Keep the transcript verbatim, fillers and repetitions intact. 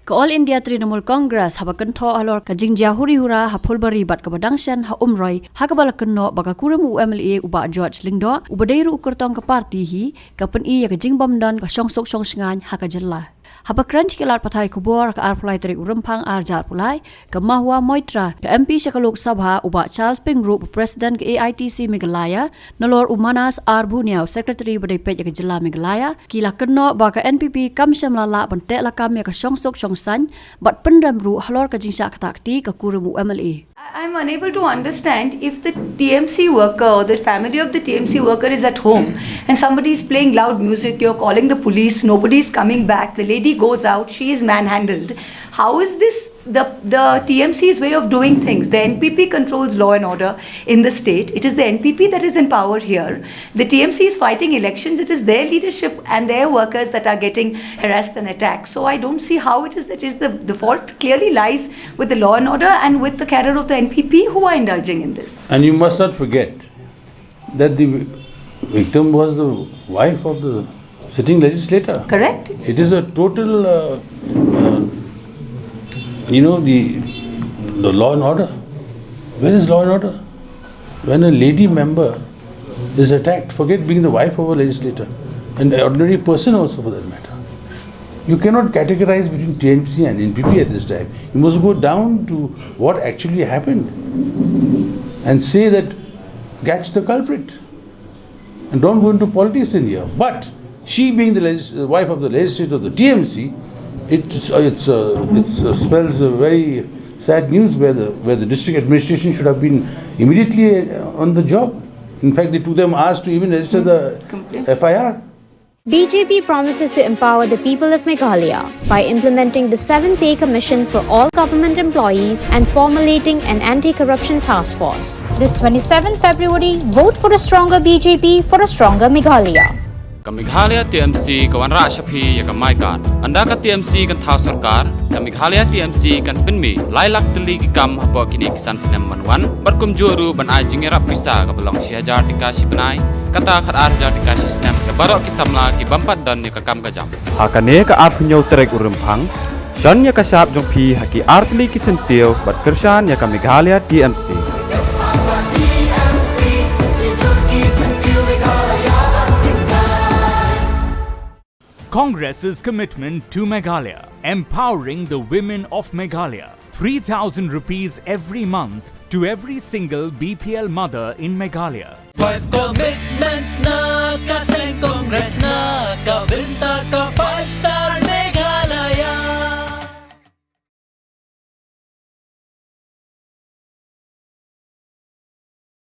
Ka All India Trinamool Congress haba kynthoh halor ka jingjia huri hura ha Phulbari bad kaba dang shen ha Umroi, ha kaba la kynnoh ba ka kurim u M L A u Bah George Lyngdoh, uba dei ruh u kyrtong ka party hi, ka pyni ïa ka jingbymdon ka shongsuk shongshngaiñ ha ka jylla. Haba kren sha ki lad pathai khubor ha ka arphew lai tarik u Rymphang arhajar arphew lai, ka Mahua Moitra, ka M P sha ka Lok Sabha, u Bah Charles Pyngrope, President ka A I T C Meghalaya, nalor u Manas R Bhunia, Secretary ba dei peit ïa ka jylla Meghalaya, ki la kynnoh ba ka N P P kam shym la lah ban teh lakam ïa ka shongsuk shongsaiñ, bad pynrem ruh halor ka jingshah ktah kti ka kurim u M L A. I- I'm unable to understand if the T M C worker or the family of the T M C worker is at home and somebody is playing loud music, you're calling the police, nobody's coming back, the lady goes out, she is manhandled. How is this the, the T M C's way of doing things? The N P P controls law and order in the state. It is the N P P that is in power here. The T M C is fighting elections. It is their leadership and their workers that are getting harassed and attacked. So I don't see how it is that is the, the fault clearly lies with the law and order and with the cadre of the N P P who are indulging in this. And you must not forget that the victim was the wife of the sitting legislator. Correct. It's It is a total, uh, uh, you know, the, the law and order. Where is law and order? When a lady member is attacked, forget being the wife of a legislator, an ordinary person also for that matter, you cannot categorize between T M C and N P P at this time. You must go down to what actually happened and say that catch the culprit. And don't go into politics in here. But she being the legis- uh, wife of the legislator of the T M C, it it's, uh, it's, uh, it's, uh, spells a very sad news where the, where the district administration should have been immediately, uh, on the job. In fact, they took them hours to even register the Complaint. F I R. B J P promises to empower the people of Meghalaya by implementing the seven Pay Commission for all government employees and formulating an anti-corruption task force. This twenty-seventh February, vote for a stronger B J P for a stronger Meghalaya. Ka Meghalaya T M C ka wanrah sha phi ïa ka MyKad. Ynda ka T M C kan thaw sorkar, ka Meghalaya T M C kan pynmih lai lak tylli ki kam hapoh kine ki san snem ban wan, bad kumjuh ruh ban ai jingïarap pisa kaba long shi hajar tyngka shi bnai, kata khatar hajar tyngka shi snem, ïa baroh ki samla ki bym pat don ïa ka kam ka jam. Ha kane ka arphew hynñiew tarik u Rymphang, shon ïa ka shap jong phi ha ki artylli ki syntiew bad kyrshan ïa ka Meghalaya T M C. Congress's commitment to Meghalaya, empowering the women of Meghalaya. Three thousand rupees every month to every single B P L mother in Meghalaya. Five commitments na ka seng Congress na ka bynta ka